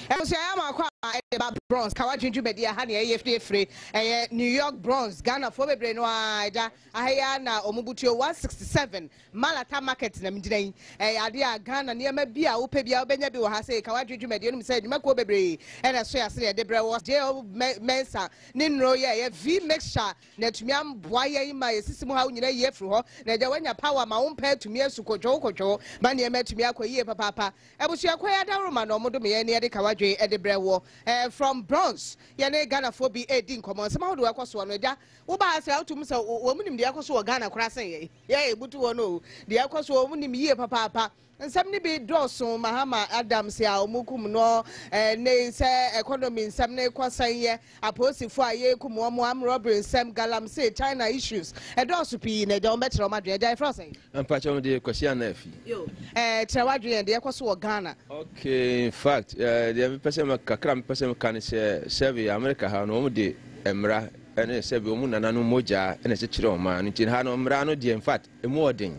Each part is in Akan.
Abusua yɛ ama akɔ a ɛde ba Bronx ka wadwene dwumadi aha nea ɛyɛ firi efiri ɛyɛ New York Bronx Ghanafoɔ bebree no ara agya aha yi ara na wɔn butuo 167 Malata market na megyina yi ɛyɛ adeɛ a Ghana nneɛma bi a wopɛ biara wobɛnya bi wɔ ha sei ka wadwene dwumadi onim sɛ adwumakuo bebree ɛna ɛso yɛ ase na yɛde brɛ wɔ J.O. Mensah ne nnuro yɛ ɛyɛ V mixture na atumi aboa yɛn ma yɛsisi mu haw nyinaa yi afiri hɔ na agya wanya power ma wo mpa atumi asu kotwoo kotwoo ma nneɛma atumi akɔ yie papaapa Abusuakuo yi adaworoma na wɔdome yɛn na yɛde kawadwen de brɛ woɔ. Eh, from Bronx, yɛne Ghanafoɔ bi redi nkɔmmɔ. Nsɛm ahodoɔ a ɛkɔ soɔ no, agya, woba ha sɛ wotum sɛ wɔn nim deɛ ɛkɔ so wɔ Ghana koraa sen yɛn. Yɛn yɛbutu hɔ no o, deɛ ɛkɔ so wɔn nim yie papaapa. Nsɛm no bi dɔɔso, Mahama Adams a wɔn kum no, eh, ne sɛ economy nsɛm no kɔ sɛn yɛ, Apolisifo a yɛrekum wɔn, armed robbery nsɛm, galamsey, China issues, ɛdɔɔso pii na agya wɔn bɛkyerɛ wɔn adwene. Agya yɛfrɛ wo sɛn? Mpakyɛ me de Kwasi Anaafi. Yo, eh, kyerɛ w'adwene yɛn deɛ ɛkɔ so wɔ Ghana. Okay, in fact, eh, deɛ mepɛ sɛ kakra mepɛ sɛ meka ne sɛ sɛbe America ha no wɔn de mmara ɛne sɛbe wɔn nananom mogya ɛna ɛkyekyere wɔn man no nti ha no mmara no deɛ in fact emu ɔden.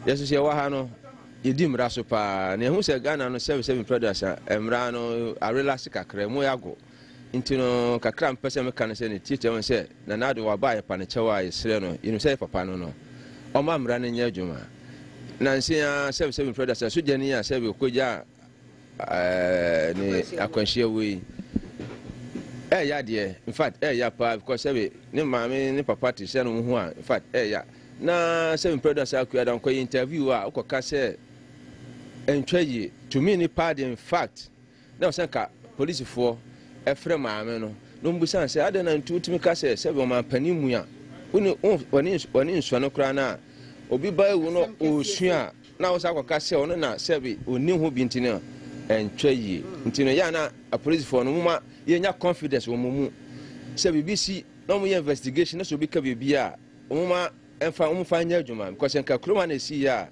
Yɛso sɛ yɛwɔ ha no yɛdi mmara so paa na yɛhu sɛ Ghana no sɛbe sɛbe mprɛduasa mmara no arelase kakra emu yɛ ago. Nti no, kakra a mepɛ sɛ meka ne sɛ, ne tiatia mu ne sɛ, Nana Addo waba a yɛpa no kyɛw a yɛsrɛ no, yɛnim sɛ yɛ papa no no, ɔmma mmara no nyɛ adwuma. Nansa yi ara sɛbe sɛbe mfrɛ da sɛ sogyani a sɛbe ɔkɔgyaa ne akwanhyia wuo yi, ɛɛya deɛ, in fact ɛɛya paa because sɛbe ne maame ne papa te sɛ no ho a, in fact ɛɛya. Na sɛbe mprɛ da sɛ Akua da nkɔyɛ interview a, wokɔka sɛ ɛntwa yie, to me nipa deɛ in fact, Na ɛwɔ sɛ nka polisifoɔ frɛ maame no na wɔbisa no sɛ adɛn na nti wotumi ka sɛ sɛbi ɔmanpanin mu a wone w'ani w'ani nsɔ no koraa no a obi ba ewu no ɔresu a na wo sa akɔka sɛ ɔno na sɛbi ɔnni ho bi nti no ɛntwa yie nti no yɛ a na apolisifoɔ no moma yɛnya confidence wɔ mo mu sɛ biribi si na wɔyɛ investigation na sɛ obi ka biribi a wɔma ɛmfa wɔmfa nyɛ adwuma because nka kurom a na ɛsi yɛ a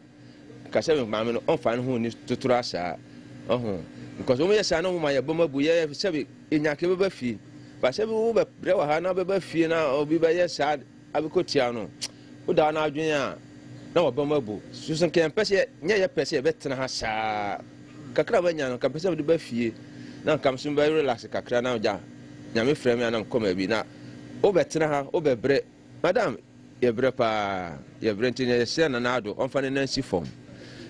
Nka sɛ me maame no ɔnfa ne ho nni totora saa ɔho because wɔn yɛ saa na wɔn ma yɛ bɔm abu yɛ sɛbi enya ke bɛba fie ba sɛbi wo bɛ brɛ wɔ ha na bɛba fie na obi bɛyɛ saa abɛkɔ tia no woda no adwene a na wɔbɛm abu soso nka yɛn pɛ sɛ nyɛ yɛ pɛ sɛ yɛbɛtena ha saa kakra bɛnya no nka pɛ sɛ mede ba fie na nka so bɛ relax kakra na gya nyame frɛ me a na mekɔ maabi na wobɛtena ha wobɛbrɛ Madam yɛbrɛ paa yɛbrɛ nti na yɛsrɛ Nana Addo ɔmfa ne nan nsi fam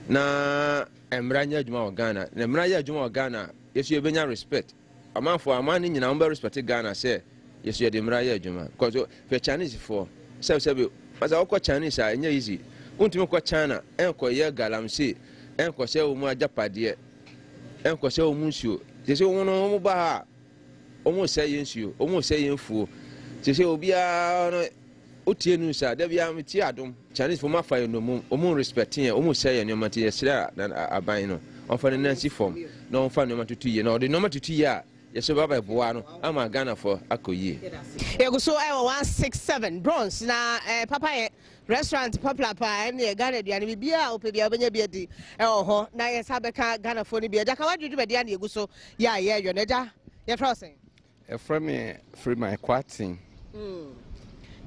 na mmara nyɛ adwuma wɔ Ghana na mmara yɛ adwuma wɔ Ghana a yɛso yɛbɛnya respect amanfoɔ aman no nyinaa wɔbɛ respect Ghana sɛ yɛso yɛde mmara yɛ adwuma because hwɛ Chinese foɔ sɛbi sɛbi masa wokɔ Chinese a ɛnyɛ easy wontumi nkɔ China ɛnkɔ yɛ galamsey ɛnkɔ sɛ wɔn agyapadeɛ ɛnkɔ sɛ wɔn nsuo te sɛ wɔn no wɔn ba ha a Wɔresɛe yɛn nsuo, wɔresɛe yɛn mfuo. Seesei obiara no wotie news a, da biara metie adom. Chinese fo afa yɛn nnommum, wɔn respect yɛn, wɔresɛe yɛn nneɛma nti yɛsrɛ aban no ɔmfa ne nan nsi fam na ɔmfa nneɛma ntoto yie. Na ɔde nneɛma toto yie a, yɛsɛ bɛba bɛboa no ama Ghanafoɔ akɔ yie. Yɛgu so wɔ 167 Bronx na eh, papa yɛ Restaurant popular paa ɛne Ghana aduane biribiara a wopɛ biara wobɛnya bi adi ɛwɔ hɔ na yɛsa bɛka Ghanafoɔ no bi agya ka wadwe dwumadi a na yɛgu so yɛ a yɛyɔ no agya yɛfrɛ wo sɛn? Yɛfrɛ me Freeman Kwarteng.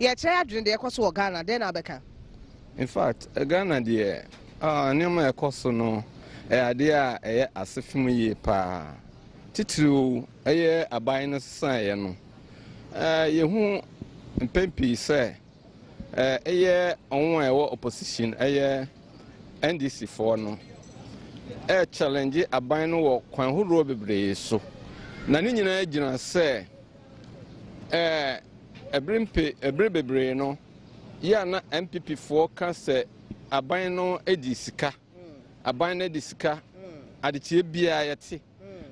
Yɛkyerɛ adwene deɛ ɛkɔ so wɔ Ghana dɛn na wobɛka? In fact, Ghana deɛ nneɛma a ɛkɔ so no ɛyɛ adeɛ a ɛyɛ asefem yie paa. Titiriw ɛyɛ aban no sesaeɛ no, yɛhu mpɛn pii sɛ Ɛyɛ wɔn a ɛwɔ opposition ɛyɛ NDC foɔ no ɛ challenge aban no wɔ kwan horoɔ bebree so na ne nyinaa gyina sɛ ɛɛ ɛbere mpe ɛbere bebree no yɛ a na NPP foɔ ka sɛ aban no di sika aban no di sika adekyeɛ biara yɛte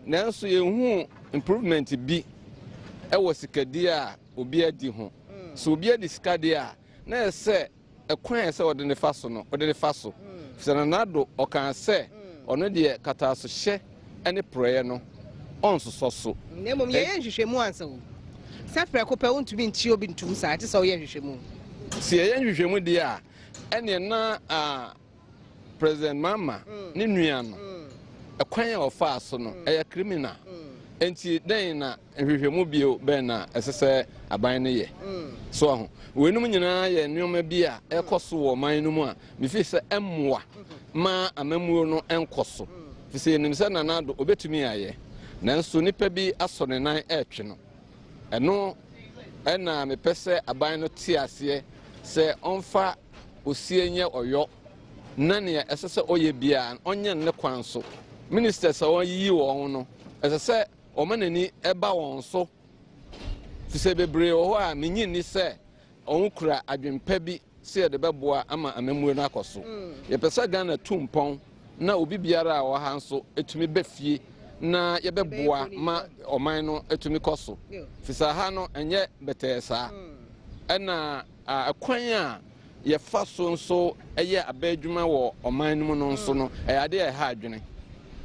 nanso yɛnhu improvement bi ɛwɔ sikadie a obi adi ho. Sɛ obi adi sika deɛ a, na ɛyɛ sɛ ɛkwan a ɛsɛ ɔde ne fa so no, ɔde ne fa so. Sɛ Nana Addo ɔkaa sɛ ɔno deɛ kataasohyɛ ne porɔeɛ no, ɔnsosɔ so. Na mmom yɛyɛ nhwehwɛmu ansa o. Sɛ prɛko pɛ wontumi ntie obi ntom saa, gye sɛ woyɛ nhwehwɛmu. Sɛ yɛyɛ nhwehwɛmu deɛ a, ɛneɛ na President Mahama ne nua no, ɛkwan a ɔfaa so no, ɛyɛ criminal. Enti dɛn na nhwehwɛmu bio bɛn na ɛsɛ sɛ aban no yɛ? So aho? Weinom nyinaa yɛ nneɛma bi a ɛkɔ so wɔ ɔman no mu a mefii sɛ ɛmmoa ma amammuo no nkɔ so. Fi sɛ yɛnim sɛ Nana Addo obetumi ayɛ. Nanso nnipa bi asɔ ne nan retwe no. Ɛno na mepɛ sɛ aban no te aseɛ sɛ ɔmfa osie nyɛ ɔyɔ na nea ɛsɛ sɛ ɔyɛ biara no ɔnyɛ no ne kwan so. Ministers a wɔayiyi wɔn no, ɛsɛ sɛ ɔma n'ani ba wɔn so fisɛ bebree wɔ hɔ a minnye nni sɛ wɔkura adwempa bi sɛ yɛde bɛboa ama amammuo no akɔ so. Yɛpɛ sɛ Ghana tu mpɔn na obi biara a ɔwɔ ha nso tumi ba fie na yɛbɛboa ma ɔman no tumi kɔ so. Fisɛ ha no ɛnyɛ bɛtɛɛ saa. Ɛna kwan a yɛfa so nso yɛ aba adwuma wɔ ɔman no mu no nso no, ɛyɛ adeɛ a ɛha adwene.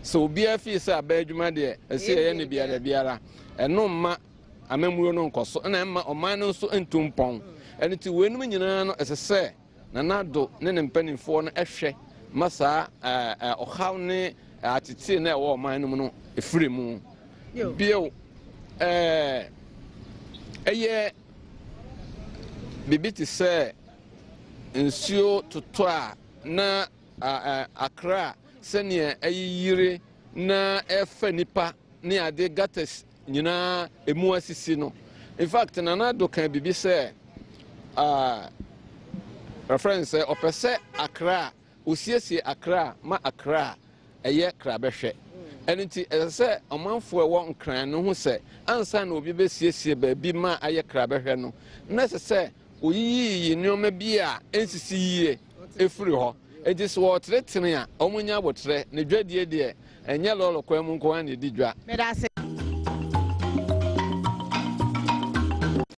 Sɛ obiara fii sɛ aba adwuma deɛ ɛsɛ yɛyɛ no biara biara, ɛno mma amammuo no nkɔ so, ɛna ɛmma ɔman no nso ntu mpɔn. Ɛno nti weinom nyinaa no ɛsɛ sɛ Nana Addo ne ne mpanimfoɔ no hwɛ ma saa ɔhaw ne atetee no a ɛwɔ ɔman no mu no firi mu. Bio, ɛyɛ biribi te sɛ nsuo totɔ a na akra sɛnea ɛyeyere na ɛfa nipa ne ade gutters nyinaa emu asisi no. In fact, Nana Addo ka biribi sɛ reference sɛ ɔpɛ sɛ Accra osiesie Accra ma Accra ɛyɛ krabɛhwɛ. Ɛno nti ɛsɛ sɛ ɔmanfoɔ ɛwɔ Nkran no ho sɛ ansa na obi bɛsiesie baabi ma ayɛ krabɛhwɛ no, na ɛsɛ sɛ oyiyiyi nneɛma bi a ɛnsisi yie ɛfiri hɔ. Enti sɛ wɔretenetene a, wɔnya abotrɛ. Ne dwadie deɛ, ɛnyɛ lɔɔre kwan mu nko ara na ɛdi dwa. Meda ase.